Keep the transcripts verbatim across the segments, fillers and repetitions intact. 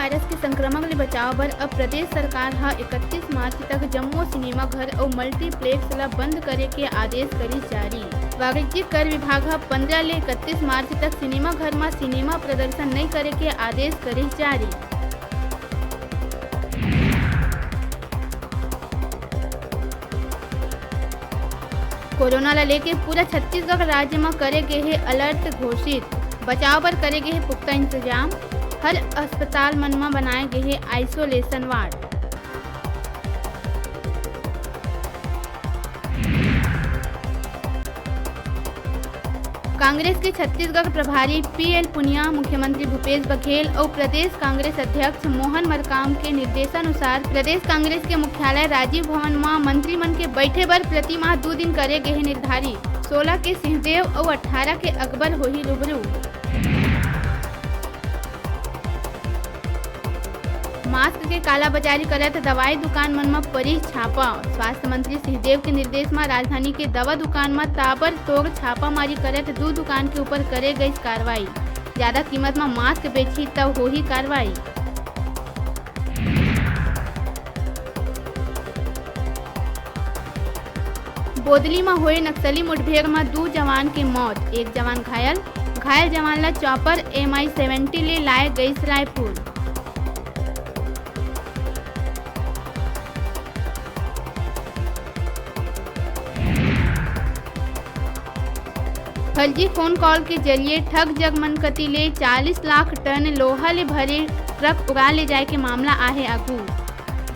Virus के संक्रमण ले बचाव बर अब प्रदेश सरकार ह इकतीस मार्च तक जम्मो सिनेमा घर अउ मल्टीप्लेक्स ल बंद करे के आदेश करिस जारी। वाणिज्यिक कर विभाग ह पंद्रह ले इकतीस मार्च तक सिनेमा घर म सिनेमा प्रदर्शन नइ करे के आदेश करिस जारी। कोरोना ल लेके पूरा छत्तीसगढ़ राज्य म करे गे हे अलर्ट घोषित। बचाव बर करे गे हे पुख्ता इंतजाम। हर अस्पताल मन म बनाए गे हे आइसोलेशन वार्ड। कांग्रेस के छत्तीसगढ़ प्रभारी पी एल पुनिया, मुख्यमंत्री भूपेश बघेल अउ प्रदेश कांग्रेस अध्यक्ष मोहन मरकाम के निर्देशानुसार प्रदेश कांग्रेस के मुख्यालय राजीव भवन म मंत्री मन के बैठे बर प्रति माह दू दिन करे गे हे निर्धारित। सोलह के सिंहदेव अउ अट्ठारह के अकबर होही रूबरू। मास्क के कालाबाजारी करत दवाई दुकान मन म परिस छापा। स्वास्थ्य मंत्री सिंहदेव के निर्देश म राजधानी के दवा दुकान म ताबड़तोड़ छापामारी करत दू दुकान के ऊपर करे गइस कार्रवाई। जादा कीमत म मास्क बेचही त होही कार्रवाई। बोदली म होए नक्सली मुठभेड़ म दू जवान के मौत, एक जवान घायल। घायल जवान ल चॉपर एम आई सेवेंटी ले लाए गइस रायपुर। फर्जी फोन कॉल के जरिए ठग जग मन कति ले चालीस लाख टन लोहा ले भरे ट्रक उड़ा ले जाए के मामला आहे आगू,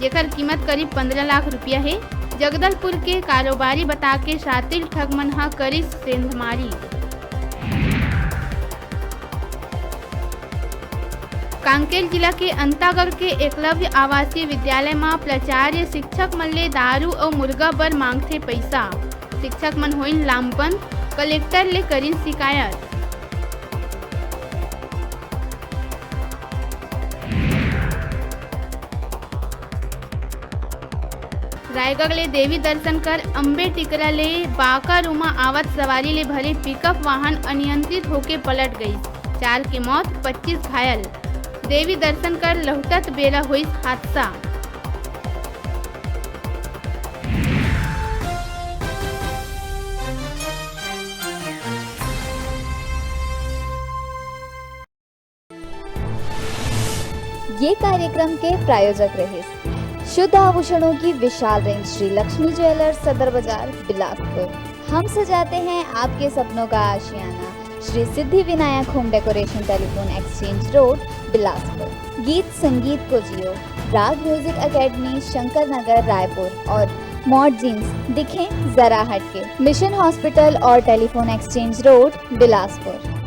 जेकर कीमत करीब पंद्रह लाख रुपया हे। जगदलपुर के कारोबारी बता के शातिर ठग मन ह करिस सेंधमारी। कांकेर जिला के अंतागढ़ के एकलव्य आवासीय विद्यालय म प्राचार्य शिक्षक मन ले दारू अउ मुर्गा बर मांगथे पइसा। शिक्षक मन होइन लामबंद, कलेक्टर ले करिन शिकायत। रायगढ़ ले देवी दर्शन कर अम्बे टिकरा ले बांका रूमा आवत सवारी ले भरे पिकअप वाहन अनियंत्रित होके पलट गइस। चार के मौत, पच्चीस घायल। देवी दर्शन कर लहुटत बेरा होइस हादसा। ये कार्यक्रम के प्रायोजक रहे शुद्ध आभूषणों की विशाल रेंज श्री लक्ष्मी ज्वेलर्स सदर बाजार बिलासपुर। हम सजाते हैं आपके सपनों का आशियाना। Shri Siddhi Vinayak home decoration, telephone exchange road Bilaspur. गीत संगीत को जियो, राग म्यूजिक एकेडमी, शंकर नगर, रायपुर और मॉड जींस, दिखें जरा हटके, मिशन हॉस्पिटल और टेलीफोन एक्सचेंज रोड बिलासपुर।